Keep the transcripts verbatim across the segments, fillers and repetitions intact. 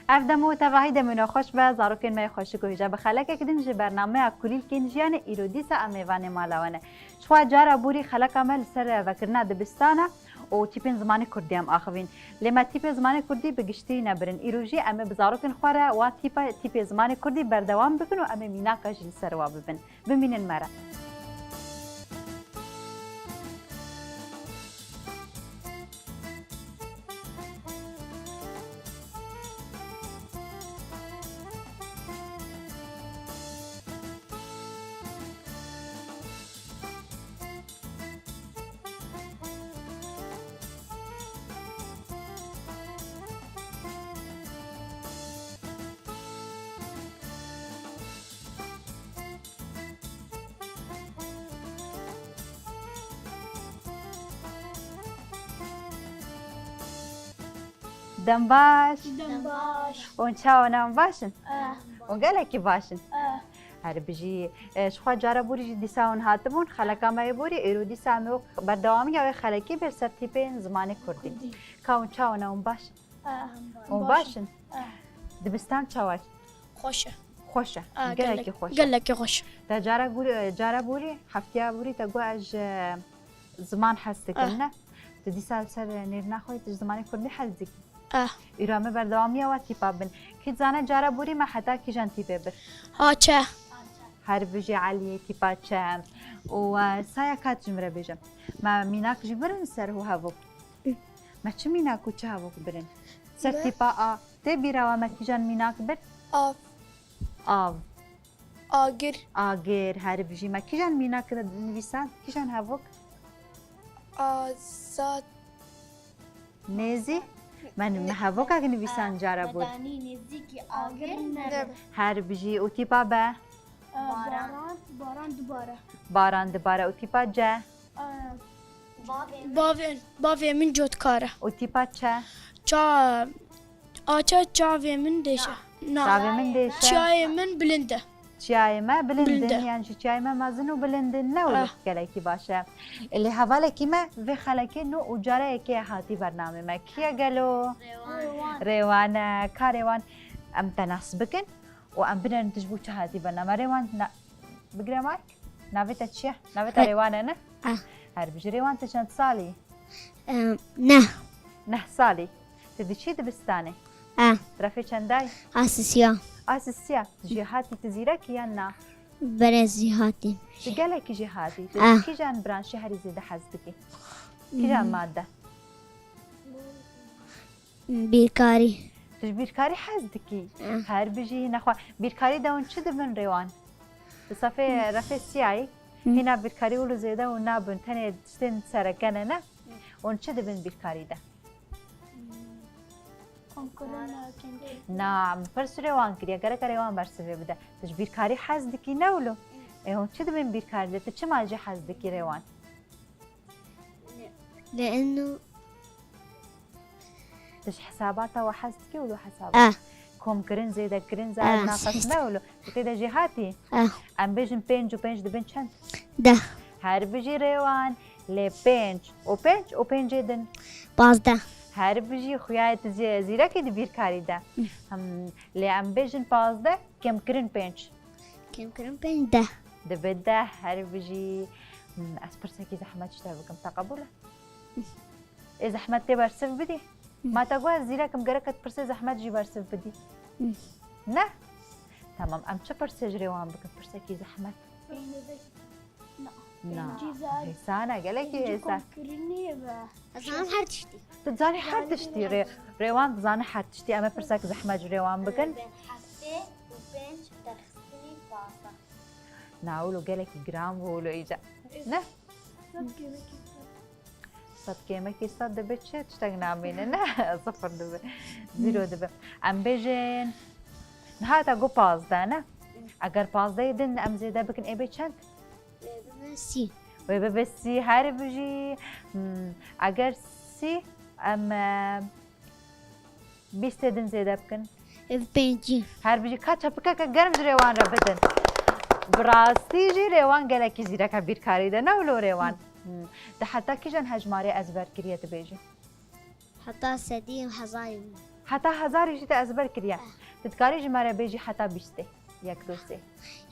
Ev dem û tevahî demê nexweş be, zarokên me yê xweşik û hêja. Bi xelekek din ji bernameya Kulîlkên Jiyanê îro dîsa em mêvanê mala we ne. Ji xwe cara borî xeleka me li ser vekirina dibistana û tîpên zimanê kurdî em axivîn. Lê me tîpê zimanê kurdî bi giştî nebirin. Îro jî em ê bi zarokên xwe re wan tîpa, tîpê zimanê kurdî berdewam bikin û em ê mînaka jî li ser wa bibin. Bimînin me re. Dem baş. Dem baş. Hûn çawa ne, hûn baş in? Eh. Hûn gelekî baş in. Eh. Her bijî, e, ji xwe cara borî jî dîsa hûn hatibûn, xeleka me yê borî, êro dîsa em ê wek berdewamiya wê xelekî bê li ser tîpên zimanê kurdî. Kurdî. Ka hûn çawa ne, hûn baş in? Eh. Hûn baş in? Eh. Dibistan çawa ye? Xweş e. Xweş e. Ah, gelekî gelek-, xweş e. Gelekî xweş e. Te cara gurî-, cara borî, heftiya borî te got ez ji ziman hez dikim, eh, ne? Tu dîsa li ser nêrina xwe tu ji zimanê kurdî hez dikî. Eh. Îro em ê berdewamiya we tîpa bin. Kî dizane cara borî me heta kîjan tîpê bir? A çe. Her bijî Eliyê tîpa çe. Û, e, saya ka tu ji min re bêje. Me mînak jî birin ser hevok. Me çi mînak û çi hevok birin? Ser tîpa A. Tê bîra we me kîjan mînak bir? Av. Av. Agir. Agir, her bijî. Me kîjan mînak nivîsan? Kîjan hevok? Azad. Nêzî? Me, me hevokek nivîsan cara bû. Medanî, nêzîkî, agir, nebir. Her bijî. Û tîpa be? Baran. Baran dibare. Baran dibare. Û tîpa ce? Bavê, bavê min cotkar e. Û tîpa çe? Ça-, a ça çavê min dêşe. Na. Çavê min dêşe. Çiyayê min bilind e. Çiyayê me bilind in, bilind e. Yan jî çiyayê me mezin û bilind in. Ne wilo, ah, gelekî baş e. Lê hevalekî me vê xelekê nû û cara yekê hatî bernamê me. Kî ye gelo? Rêwan. Rêwan e. Ka Rêwan em te nas bikin û em binerin tu ji bo çi hatî bername. Rêwan, na-, Bigire mayk. Navê te çi ye? Navê te Rêwan e, ne? Ah. Her bijî Rêwan, tu çend salî? Em, neh. Neh salî. Tu diçî dibistanê? Ah. Refê çendayî? A sisiya. A sisiya. Tu jêhatî, tu zîrekî yan na? Berê jêhatî. Tu gelekî jêhatî. Tu, ah, kîjan branşê herî zêde hez dikî? Kîjan, hmm, madde? Bîrkarî. Tu ji bîrkarî hez dikî? Eh. Her bijî, nexwe. Bîrkarî de hûn çi dibin Rêwan? Di sefê, hmm, refê siyayî, hmm, hîna bîrkarî wilo zêde hûn nabin, tenê tiştên sereke ne, ne? Hûn çi dibin bîrkarî de? Komkirin, e, kêmkirin. Na, min pirs Rêwan kiriye, gerek Rêwan bersivê bide. Tu ji bîrkarî hez dikî ne wilo? Ê, hûn çi dibin bîrkarî de? Tu çima jê hez dikî Rêwan? Lê eno. Tu ji hesabata we hez dikî û li hesaba? Ah. Komkirin, zêdekirin, zaf, ah, naqis ne wilo. Tu tê de jêhatî? Ah. Em bêjin pênc û pênc dibin çend? Deh. Her bijî Rêwan, lê pênc û pênc û pêncê din? Pazdeh. Her bijî, xuya tu zî-, zîrekî di bîrkarî de. Hı. Him, lê em bêjin pazdeh, kêmkirin pênc. Kêmkirin pênc, deh. Dibe deh, her bijî. Hmm, ez pirsekî zehmet ji te bikim, te qebûl e? Ê zehmet tê bersiv bidî? Hmm. Ma te got ez zîrek im, gerek tu pirsê zehmet jî bersiv bidî. Hmm. Ne? Tamam, em çi pirsê ji Rêwan bikin, pirsekî zehmet? Na. Pêncî zehmet. Hêsan e, gelekî hêsan. Pêncî komkirinê be. Ez zanim her tiştî. Tu dizanî her tiştî. Rê-, Rêwan dizane her tiştî. Em ê pirsek zehmet ji Rêwan bikin. Heftê û pênc derxistinî pazdeh. Na, wilo gelekî giran bû wilo îca. Ne? Sed kêmekî sed. Sed kêmekî sed dibe çi? Tiştek namîne, ne? Sifir dibe. Zîro dibe. Em bêjin, niha te got pazdeh, ne? Eger pazdehê din em zêde bikin, ê bê çend? Wê bibe sî. Wê bibe sî, her bijî. Hmm, eger sî, em, e, bîstê din zêde bikin. Ev pêncî. Her bijî, ka çepikeke germ ji Rêwan re bidin. Bi rastî jî Rêwan gelekî zîrek e bîrkarî de, ne wilo Rêwan? Hmm. Te heta kîjan hejmarê ezber kiriye dibêjî? Heta sedî û hezarî. Heta hezarê jî te ezber kiriye. Tu dikarî ji me re bêjî heta bîstê. Yek, du, sê.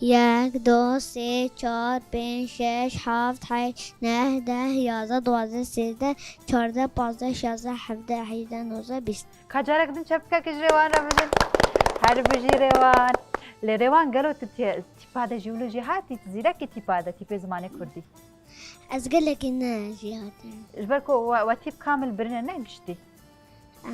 Yek, du, sê, çar, pênc, şeş, heft, heşt, neh, deh, yazdeh, duwazdeh, sêzdeh, çardeh, pazdeh, şazdeh, hevdeh, hejdeh, nozdeh, bîst. Ka carek din çepikek ji Rêwan re bidin. Her bijî Rêwan. Lê Rêwan, gelo tu tî-, tîpa de jî wilo jêhatî, tu zîrekî tîpa de, tîpê zimanê kurdî? Ez gelekî ne jêhatî. Ji ber ku we, we tîp kamil birine ne giştî. Ah.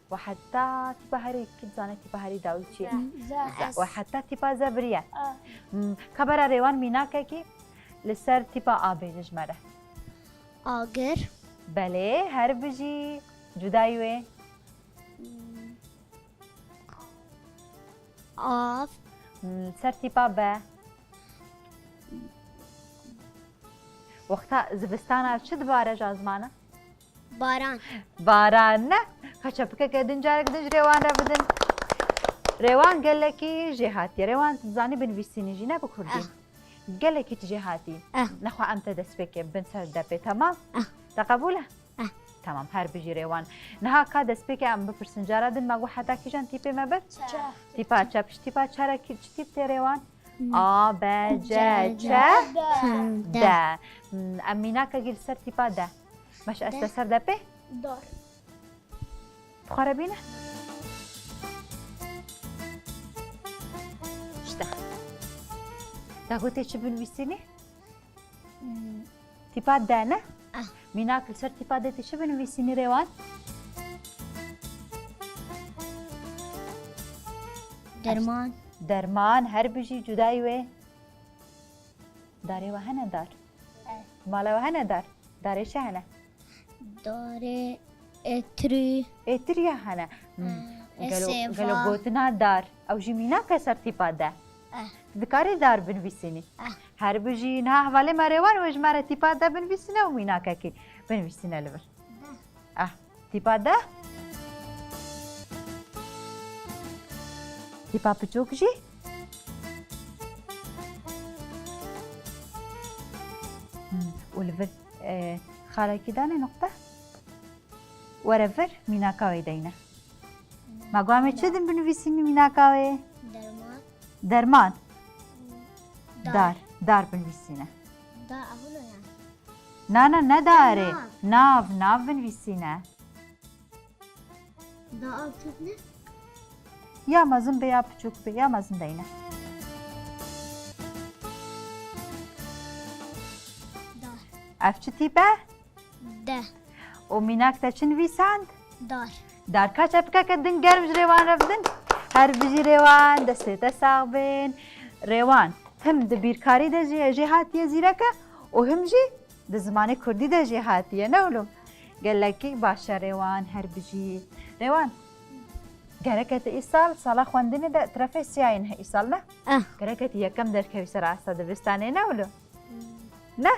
We heta tîpa herî, kî dizane tîpa herî dawî çi ye? Ze. Ze. Ze. We heta tîpa ze biriye. Ah. Hmm, ka bera Rêwan mînakekî li ser tîpa A bêje ji me re. Agir. Belê, her bijî. Cudayî wê? Hmm. Av. Hmm, ser tîpa B. Wexta zivistana çi dibare ji azmana? Baran. Baran ne? Ka çepikeke din carek din ji Rêwan re bidin. Rêwan gelekî jêhatî. Rêwan, tu dizanî binivîsînî jî ne bi kurdî? Ah. Gelekî tu jêhatî. Ah. Nexwe em te destpêkê bin ser depê, temam? Ah. Te qebûl e? Ah. Tamam, her bijî Rêwan. Niha ka destpêkê em bipirsin. Cara din me got heta kîjan tîpê me bir? Çe. Tîpa çe. Pişt tîpa çe re kî-, çi tîp tê Rêwan? Hmm. A, B, C, C, D. D. Hmm, em mînakekî li ser tîpa D. Meş ez te ser depê? Dar. Tu xwe re bîne? İşte. Te gotê çi binivîsînî? Hmm. Tîpa D ne? Ah. Mînak li ser tîpa D tê çi binivîsînî Rêwan? Derman. Derman, her bijî, cudayî wê. Darê we hene dar? Eh. Mala we hene dar? Darê çi hene? Darê êtirî. Êtiriya hene. Hmm. Eh, Gelo, sêva. Gelo gotina dar, ew jî mînak e ser tîpa D? Eh. Tu dikarî dar binivîsînî? Eh. Her bijî, niha hevalê me Rêwan wê ji me re tîpa D binivîsîne û mînakekî binivîsîne li vir. Ah, tîpa D. Tîpa piçûk jî. Hmm, û li vir, e, xalekî dane noqte. Were vir, mînaka wê deyne. Ma got em ê çi din binivîsînî mînaka wê? Derman. Derman. Dar. Dar. Dar binivîsîne. Da, ev ne yani? Na, na, ne darê. Nav. Nav, nav binivîsîne. Da av çöp ne? Ya mezin be ya piçûk be, ya mezin deyne. Dar. Ev çi tîp e? De. Û mînak te çi nivîsand? Dar. Dar. Ka çepikeke din germ ji Rêwan re bidin. Her bijî Rêwan, destê te sax bên. Rêwan, him di bîrkarî de jî, jê hatiye zîrek e û him jî di zimanê kurdî de jê hatiye, ne wilo? Gelekî baş e Rêwan, her bijî. Rêwan, gereke tu îsal sala xwendinê de, tu refê siyayê niha îsal ne? Eh. Gereke tu yekem derkevî ser asta dibistanê, ne wilo? Hmm. Ne?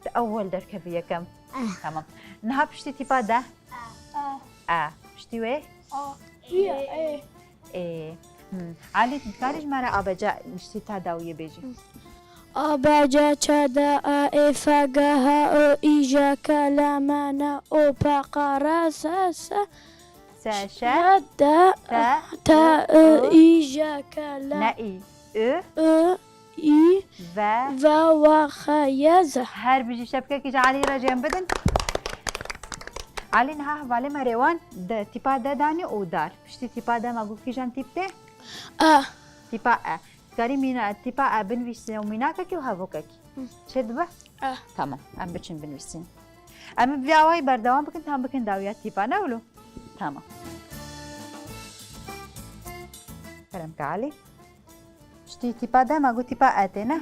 Tu ewwel derkevî yekem. Eh. Tamam. Niha piştî tîpa de? Eh. Eh. Piştî wê? A. Ê. Ê. Hmm. Alî, tu dikarî ji me re A B C piştî ta dawiyê bêjî? A B C ç d e f g h i j k l m n o p q r s s Se, şe, şe, de, te, te, i, i, j, k, l, ne, i, ü, ü, i, ve, ve, wa, xe, ye, ze. Her bijî, şepikekî ji Alî re jê em bidin. Alî, niha hevalê me Rêwan di tîpa de danî û dar. Piştî tîpa de me got kîjan tîp tê? E. Tîpa E. Dikarî mîna-, tîpa E binivîsîne û mînakekî û hevokekî. Hı. Çêdibe? E. Tamam, em biçin binivîsîn. Em ê bi vî awayî berdewam bikin, tam bikin dawiya tîpa, ne wilo? Tamam. Kerem ke Alî. Piştî tîpa de me got tîpa E tê, ne?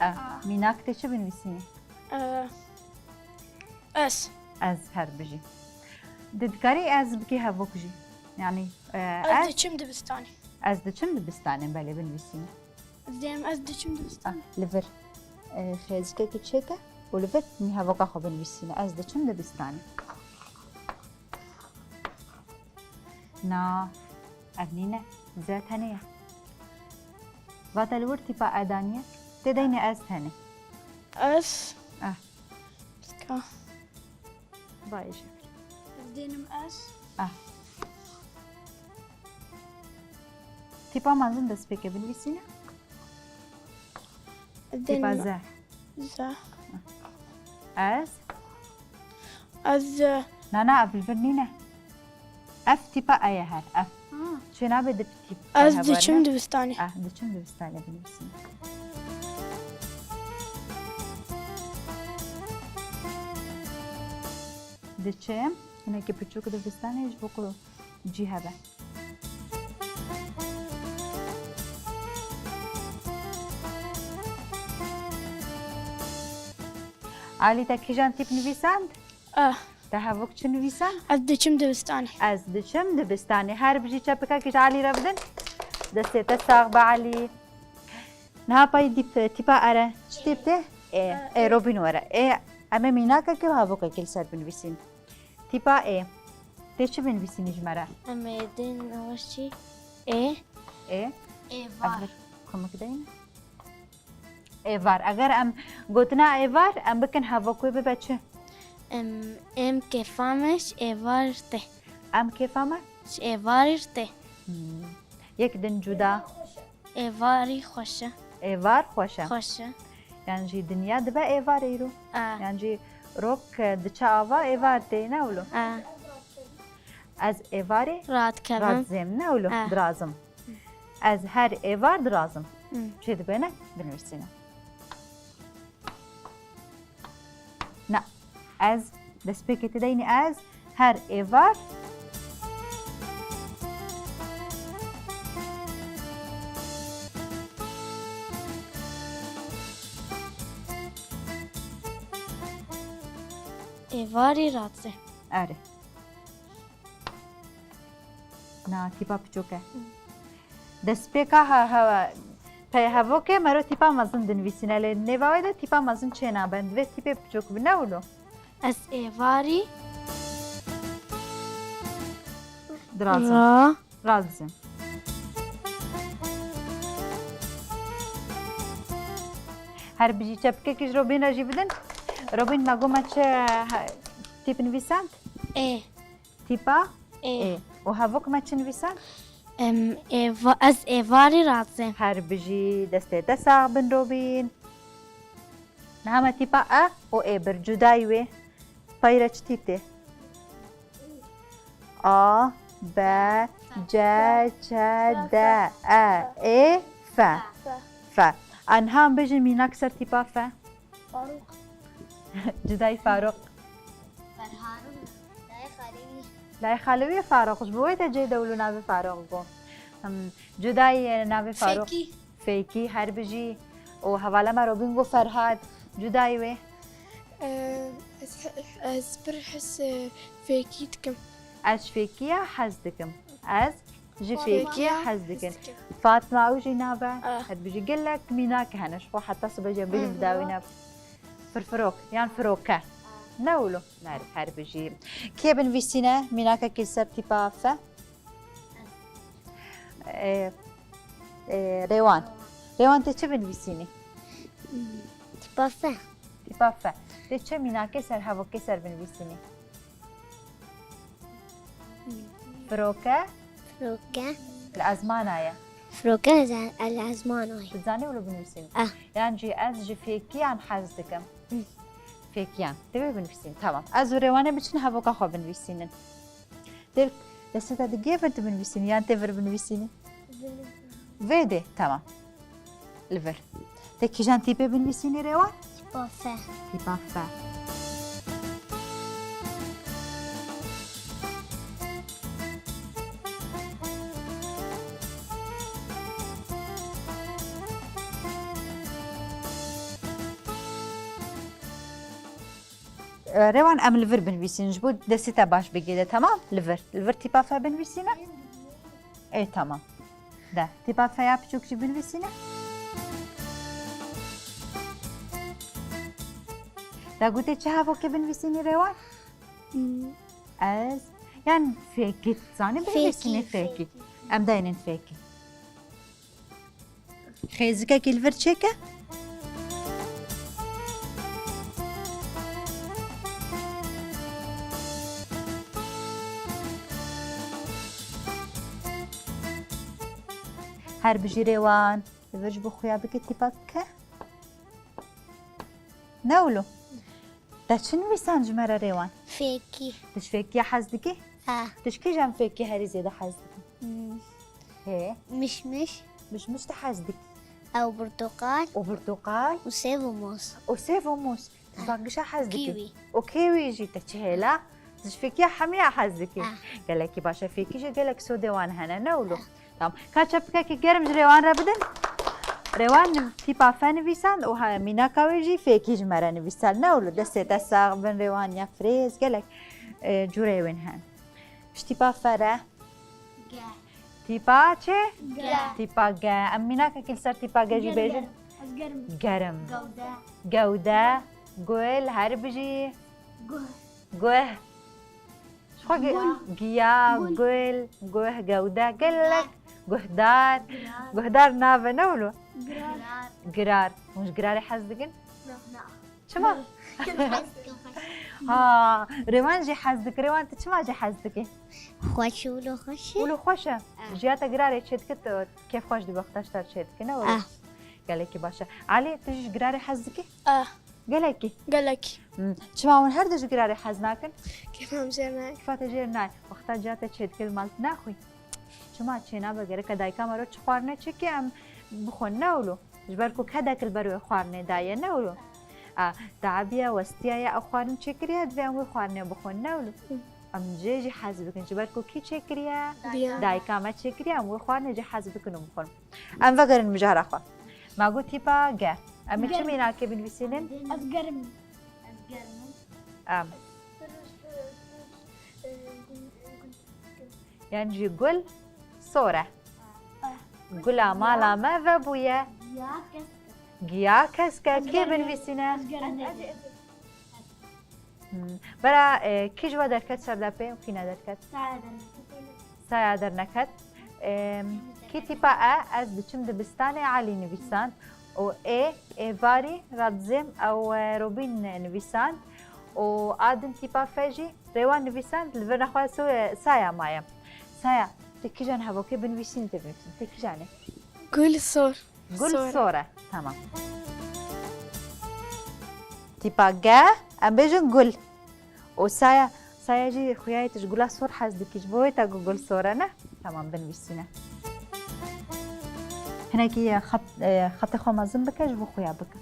E, mînak tê çi binivîsînî? E, ez. Ez her bijî. Di dikarî ez bikî hevok jî. Yanî, e, Ez ez diçim dibistanê. Ez diçim dibistanê, belê binivîsîne. Ez diyem, ez diçim dibistanê. Ah, li vir, e, xêzikekî çêke û li vir mî hevoka xwe binivîsîne. Ez diçim dibistanê. Na, ev nîne. Ze tenê ye. Vate li wir tîpa E daniye. Tê deynê ez tenê. Ez. Ah. Ka. Vay jî. Dênim ez. Ah. Tîpa mezin destpêkê binivîsîne. Tîpa Dênim ze. Ze. Ez. Ez ze. Na, na, ev li vir nîne. Ev tîpa e ye her. Ev. Ha. Çênabe di tîp Ez hebarine. Diçim dibistanê. Ah, diçim dibistanê binivîsîne. Diçim. Hinekî piçûk dibistanê ji bo ku cî hebe. Alî, te kîjan tîp nivîsand? Ah. Te hevok çi nivîsand? Ez diçim dibistanê. Ez diçim dibistanê. Her bijî, çepika kî ji Alî re bidin. Destê te sax be Alî. Niha pey dîp, tîpa ere. Çi tîp tê? Ê, ê, Robîn were. Ê, em ê mînakekê û hevokekê li ser binivîsîn. Tîpa ê. Tê çi binivîsînî ji me re? Em ê dên navaşî. Ê. Ê. Êvar. Ev bir kumik deyne. Êvar. Eger em gotina êvar, em bikin hevok wê bibe çi? Em, em kêfa me ji êvar tê. Em kêfa me? Ji êvarî tê. Hmm. Yek din cuda. Êvarî xweş e. Êvar xweş e. Xweş e. Yan jî dinya dibe êvar îro. A. Yan jî rok, e, diçe ava êvar tê, ne wilo? A. Ez êvarê Radikevim. Radzêm, ne wilo? A. Dirazim. Ez her êvar dirazim. Hı. Çi dibêne? Binivîsîne. Na, ez destpêkê tê deynî ez her êvar. Êvarî radze. Erê. Na, tîpa piçûk e. Destpêka ha, ha, pey hevokê mero tîpa mezin dinivîsîne, lê nêva wê de tîpa mezin çênabe. Divê tîpê piçûk bi, ne wilo? Ez êvarî Dirazim. Ra. Razim. Her bijî, çepikekî ji Robîn re jî bidin. Robîn, me got me çi, ha, tîp nivîsand? Ê. Tîpa? Ê. Ê. Û hevok me çi nivîsand? Em, êva-, ez êvarî razim. Her bijî, destê te sax bin Robîn. Niha me tîpa e û ê bir cudayî wê. Peyre çi tîp tê? A, B, C, Ç, D, E, Ê, F. F. A niha em bijîn mînak ser tîpa F. Faruk. Cudayî Faruk. Ferharun. Dayê Xalewî. Dayê Xalewî Faruk. Ji bo wê te cê dewlo navê Faruk bû. Him, cudayî navê Faruk. Fêkî. Fêkî, her bijî. Û hevala me Robîn got Ferhad. Cudayî wê? Em, ez, ez pir hez, e, fêkî dikim. Ez ji fêkiya hez dikim. Ez ji Fatma. Fêkiya hez dikim. Hez dikim. Fatma, ew jî nave. Ah. Her bijî gelek mînak hene. Ji xwe heta sibe jî em bêjin Hı hı. bi dawî ne. Firfirok, yan firoke. Ne wilo? Her, her bijî. Kê binivîsîne mînakekî ser tîpa F? Ê, ê, Rêwan. Rêwan, tê çi binivîsînî? Hmm, tîpa F. Tîpa F. Tê çi mînakê ser hevokê ser binivîsînî? Hmm. Firoke? Firoke. Li ezmana ye. Firoke ze-, li ezmana ye. Tu dizanî wilo binivîsînî? Ah. Yan jî ez ji fêkiyan hez dikim. Hmm. Fêkiyan. Divê binivîsînî. Tamam. Ez û Rêwanê biçin hevoka xwe binivîsînin. Tê destê te digê vir tu binivîsînî yan tê vir binivîsînî? Vê dê, tamam. Li vir. Tê kîjan tîpê binivîsînî Rêwan? Tîpa F. Tîpa F. Rêwan, em li vir binivîsînin, ji bo destê te baş bigihê, temam? Li vir. Li vir tîpa F binivîsîne. Ê, temam. De, tîpa F ya piçûk jî binivîsîne. De, gotê çi hevokê binivîsînî Rêwan? Hmm. Ez, yan fêkî, zanî binivîsînî fêkî. Fêkî, fêkî. Em daynin fêkî. Xêzikekî li vir çêke. Her bijî Rêwan. Li vir ji bo xuya bike tîpa ke. Ne wilo? Te çi nivîsand ji me re Rêwan? Fêkî. Tu ji fêkiya hez dikî? Ha. Tu ji kîjan fêkî herî zêde hez dikî? Hmm. Hê. Mişmiş. Mişmiş tu hez dikî. Ew birtoqal. Û birtoqal. Û sêv û mûz. Û sêv û mûz. Tu vangişa hez dikî. Kîwî. Û kîwî jî te çi hêla? Tu ji fêkiya hemiya hez dikî. Ah. Gelekî baş e, fêkî jî gelek sodê wan hene, ne wilo? Ah. Tamam. Ka çepikekî germ ji Rêwan re bidin. Rêwan niv-, tîpa fe nivîsand û ha mînaka wê jî fêkî ji me re nivîsand. Ne wilo, destê te sax bin Rêwan, ya firêz, gelek, e, cûreyê wên hene. Ji tîpa fe re. Ge. Tîpa çi? Ge. Tîpa ge. Em mînakekî li ser tîpa ge jî bêjin. Gerim. Gerim. Gewde. Gewde. Gul, her bijî. Guh. Guh. Ji xwe ge-, Gul. Giya, gul, guh, gewde, gelek. Guhdar. Guhdar nav e, ne wilo? Girar. Girar. Hûn ji girarê hez dikin? Çima? Ha, Rêwan jî hez dike. Rêwan, tu çima jî hez dike? Xweş e, wilo xweş e. Wilo xweş e. Ah. Jiya te girarê çêdike, tu kêfxweş dibî wexta ji te çêdike, ne wilo? Ah. Gelekî baş e. Elî, tu jî ji girarê hez dikî? Ah. Gelekî? Gelekî. Hmm. Çima hûn her du ji girarê hez nakin? Kêfa min jêr nayê. Kêfa te jêr nayê. Wexta jiya te çêdike li mal tu naxwî? Çima çênabe? Gereke dayika me re çi xwarine çêkê em bixwin, ne wilo? Ji ber ku kedek li ber wê xwarinê daye, ne wilo? A, tebiye, westiyaye, ew xwarin çêkiriye, divê em wê xwarinê bixwin, ne wilo? Em jê jî hez bikin, ji ber ku kî çêkiriye? Diya. Dayika me çêkiriye, em wê xwarinê jî hez bikin û bixwin. Em vegerin mijara xwe. Me got tîpa ge. Em ê çi mînakê binivîsînin? Ez germ im. Ez germ im. Em. Yan jî gul sor e. Ah. Gula mala me vebûye. Giya kesk e. Giya kesk e. Kê binivîsîne? Hmm. Bera, e, kî ji we derket ser depê û kî nederket? Saya derneket. Saya derneket. E, kî tîpa e, ez diçim dibistanê Elî nivîsand. Û ê, êvarî, radzêm, ew, e, Robîn nivîsand. Û a din tîpa fe jî Rêwan nivîsand, li vir nexwe so-, saya maye. Saya, tu kîjan hevokê binivîsîn, tê binivîsîn? Tê kîjanê? Gul sor. Gul sor e. Tamam. Tîpa ge, em bêjin gul. Û saya, saya jî xuyayê tu ji gula sor hez dikî, ji bo wê te got gul sor e, ne? Tamam, binivîsîne. Hinekî xet, e, xetê xwe mezin bike, ji bo xuya bike.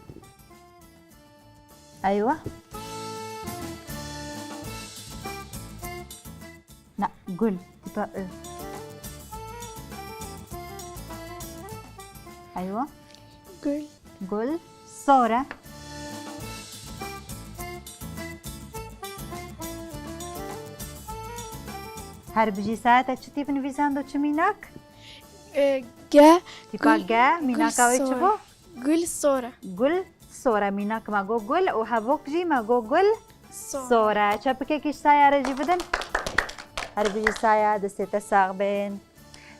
Eywa. Na, gul. Tipa I. Eywa. Gul. Gul. Sor e. Her bijî saya te çi tîp nivîsand û çi mînak? E, ge. Tipa ge, mînaka wê çi bû? Gul sor e. Gul sor e, mînak me got gul û hevok jî me got gul sor e. Çepikekî ji saya re jî bidin. Her bijî saya, destê te sax bên.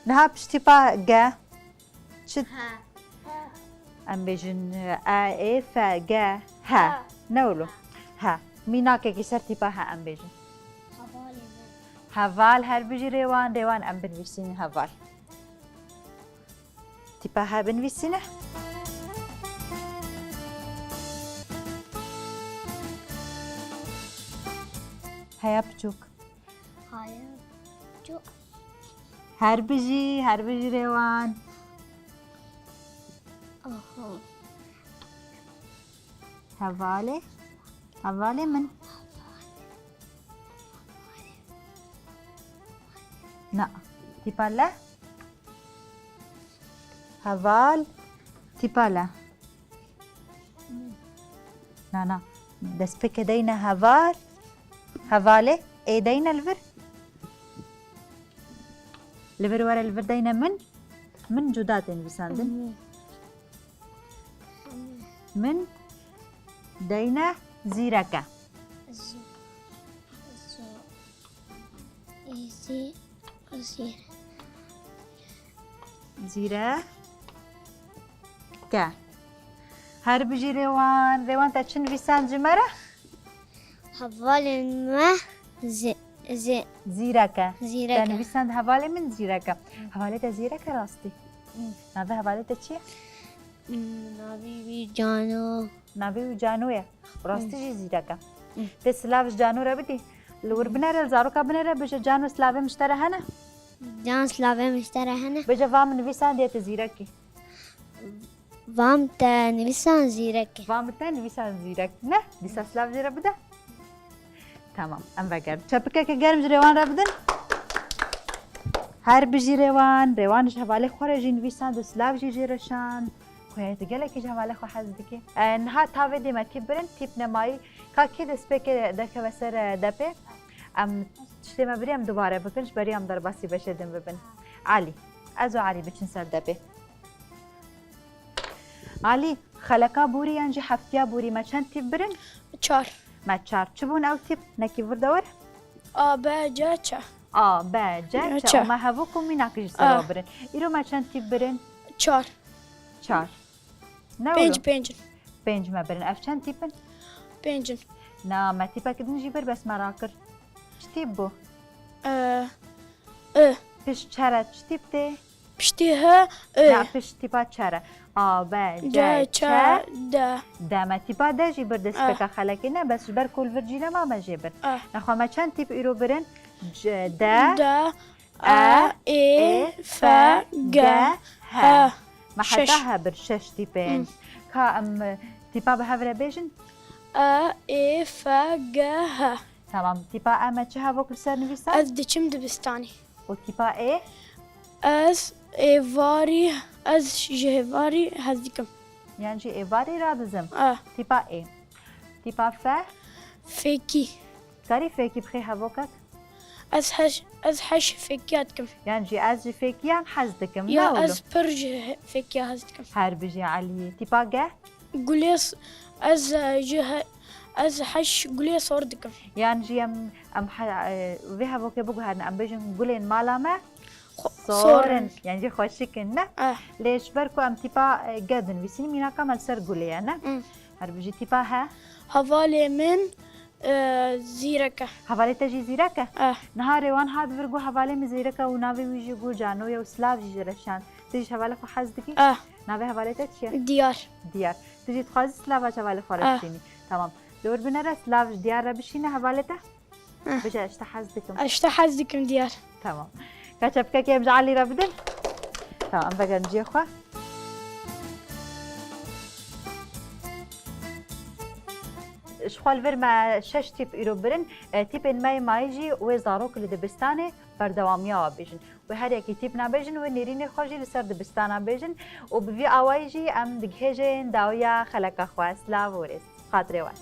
Niha piştî pa ge çi? Em bêjin e, ê, fe, ge, he. Ne wilo? He. Mînakekî ser tîpa he em bêjin. Heval, her bijî Rêwan, Rêwan em binivîsînin heval. Tîpa he binivîsîne. Heya piçûk. Heya piçûk. Her bijî, her bijî Rêwan. Aha. Hevalê. Hevalê min. Na. Tîpa le. Heval. Tîpa le. Na, na. Destpêke deyne heval. Hevalê. Ê deyne li vir. Li vir were, li vir deyne min. Min cuda tê nivîsandin. Min deyne zîreke. Zî-, zî-, zî-, zî-, Zîreke. Her bijî Rêwan. Rêwan, te çi nivîsand ji me re? Hevalên me zî-, zî-, Zîreke. Zîreke. Te nivîsand hevalê min zîreke. Hevalê te zîreke rastî? Navê hevalê te çi ye? Hmm, navê wî Cano. Navê wî Cano ye. Rastî jî zîrek e. Hmm. Tê silav ji Cano re bidî? Li wir binere, li zaroka binere, bêje, Cano, silavê min ji te re hene? Can, silavê min ji te re hene? Bêje, va min nivîsandiye, tu zîrekî. Vam te nivîsan zîrekê. Va min te nivîsan zîrek. Ne? Dîsa silav jê re bide. Tamam, em vegerin. Çepikeke germ ji Rêwan re bidin. Her bijî Rêwan. Rêwan ji hevalê xwe re jî nivîsand û silav jî jê re şand. Xuya tu gelekî ji hevalê xwe hez dikî. E, niha tavê dê me tîp birin, tîp nemayî. Ka kê destpêkê derkeve ser, e, depê? Em tiştê me birî em dubare bikin, ji berî em derbasî beşê din bibin. Alî. Ez û Alî biçin ser depê. Alî, xeleka borî yan jî heftiya borî me çend tîp birin? Çar. Me çar. Çi bûn ew tîp? Nekî vir de were? A, B, C, Ç. A, B, C, Ç. Ç. Û me hevok û mînak jî ser A. Wa birin. Îro me çend tîp birin? Çar. Çar. Ne Pênc, wilo? Pênc in. Pênc me birin. Ev çend tîp in? Pênc in. Na, me tîpek din jî bir, bes me rakir. Çi tîp bû? E, I. Pişt çere çi tîp tê? Piştî H, I. Na, pişt tîpa çere. A, B, C, C, Ç, Ç, D. D. Me tîpa D jî bir destpêka xelekê ne, bes ji ber ku li vir cî nema me jê bir. Ah. Nexwe me çend tîp îro birin? C, D, D, E, E, E, F, F, G, G, H. H. Me Şeş. Heta hebir şeş tîpên. Hmm. Ka em tîpa bi hev re bêjin? E, E, F, G, H. Tamam. Tîpa E me çi hevok li ser nivîsa? Ez diçim dibistanê. Û tîpa E? Ez êvarî, ez ji êvarî hez dikim. Yan jî êvarî radizim. Ah. Tîpa E. Tîpa F? Fêkî. Karî fêkî bixê hevokek? Ez heş, ez heş fêkiya dikim. Yan jî ez ji fêkiyan hez dikim. Ya ne ez oğlum? Pir ji he-, fêkiya hez dikim. Her bijî Elî. Tîpa G? Gulê s-, ez, e, ji he-, ez heş gulê sor dikim. Yan jî em, em he-, e, vê hevokê biguherin, em bêjin gulên mala me Xo-, sor in. Sor in. Yan jî xweşik in, ne? Eh. Lê ji ber ku em tîpa, e, G dinivîsîn, mînaka me li ser gulê ye, ne? Hmm. Her bijî. Tîpa H? Hevalê min, e, zîrek e. Hevalê te jî zîrek e? Eh. Niha Rêwan hat vir got, hevalê min zîrek e û navê wî jî got Cano ye û silav jî ji re şand. Tu jî ji hevalê xwe hez dikî? Eh. Navê hevalê te çi ye? Diyar. Diyar. Tu jî dixwazî silava ji hevalê xwe re Eh. bişînî? Tamam. Li wir binere, silav ji Diyar re bişîne hevalê te? Eh. Bije, ez ji te hez dikim. Ez ji te hez dikim, Diyar. Tamam. Ka çepikekê em ji Elî re bidin. Tamam, em vegerin cihê xwe. Ji xwe li vir me şeş tîp îro birin. E, tîpên me yê mayî jî wê zarok li dibistanê berdewamiya wa bêjin. Wê her yekî tîp nabêjin, wê nêrînê xwe jî li ser dibistana bêjin û bi vî awayî jî em digihêjin dawiya xeleka xwe. Silav û rêz. Xatirê we.